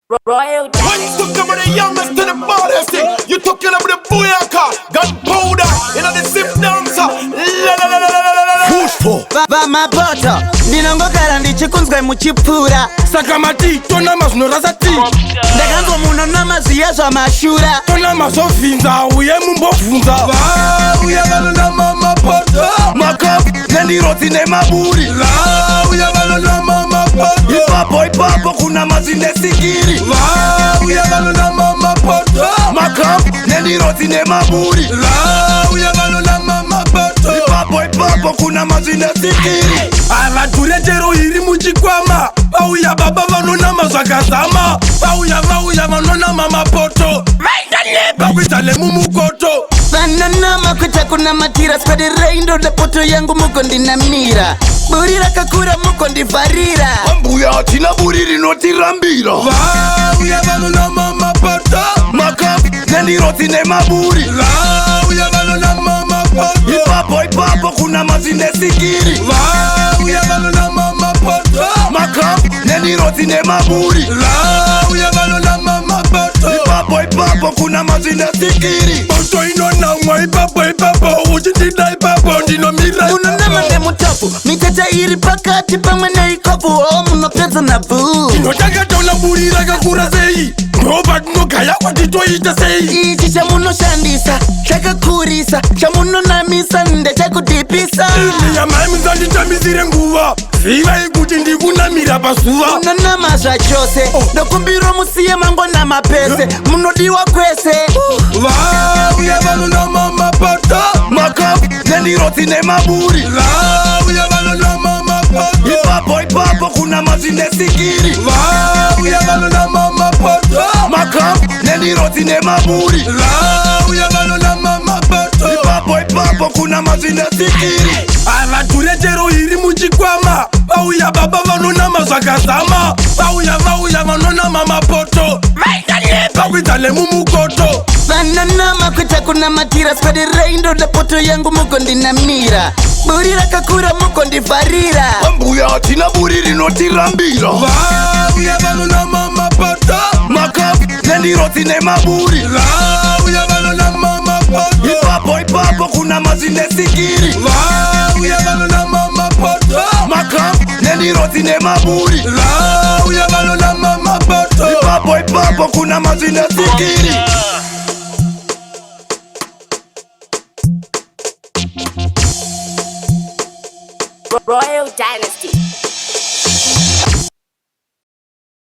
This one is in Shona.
Royal When you took over the youngest to the baddest thing, you took it up with the booyaka, gunpowder, you know the zip dancer. La la la la la la la la. Push for Vamabhoto, ndinongogara ndichikunzwai muchipfuura. Saka mati tonama zvinorasa ti. Ndakanzwa munonama zviya zvamashura. Tonama zvovhinza uye mumbobvunza. Vauya vanonama mapoto. Makapu nendiro dzine maburi. Vauya vanonama mapoto. Ipapo ipapo kunama zvine sikiri. Vauya vanonama mapoto. Makapu nendiro dzine maburi. Vauya vanonama mapoto. Ipapo ipapo kunama zvine sikiri. Havadhure chero iri muchikwama. Vauya baba vanonama zvakazama. Vauya vauya vanonama mapoto. Vaindanepa kuita nemumukoto. Vanonama kuita kunamatira, swedirei, ndoda poto yangu mugondinamira, buri rakakura mugondivharira. Mbuya, hatina buri rinotirambira. Vauya vanonama mapoto. Makapu nendiro dzine maburi. Vauya vanonama mapoto. Ipapo ipapo kunama zvine sikiri. Vauya vanonama mapoto. Makapu nendiro dzine maburi. Vauya vanonama mapoto. Ipapo ipapo kunama zvine sikiri. Poto inonamwa ipapo ipapo, uchindida ipapo ndinomira. Munonama nemutopu, mitete iri pakati pamwe neikopu o munopedza nabvu. Tinotanga taona buri rakakura sei, ndopatinogaya kuti toita sei. Ichi chamunoshandisa chakakurisa, chamunonamisa ndechekudhipisa. Imi yamai, musanditambisire nguva, zivai kuti ndikunamira pazuva. Munonama zvachose, ndokumbiro musiye mangonama pese munodiwa kwese. Vauya vanonama mapoto. Makapu nendiro dzine maburi. Vauya vanonama mapoto. Ipapo ipapo kunama zvine sikiri. Vauya vanonama mapoto. Makapu nendiro dzine maburi. Vauya vanonama mapoto. Ipapo ipapo kunama zvine sikiri. Havadhure chero iri muchikwama. Vauya baba vanonama zvakazama. Vauya vauya vanonama mapoto. Vaindanepa kuita nemumukoto. Vanonama kuita kunamatira, swedirei, ndoda poto yangu mugondinamira, buri rakakura mugondivharira. Mbuya, hatina buri rinotirambira. Vauya vanonama mapoto. Makapu nendiro dzine maburi. Vauya vanonama mapoto. Ipapo ipapo kunama zvine sikiri. Vauya vanonama mapoto. Makapu nendiro dzine maburi. Vauya vanonama mapoto. Ipapo ipapo kunama zvine sikiri.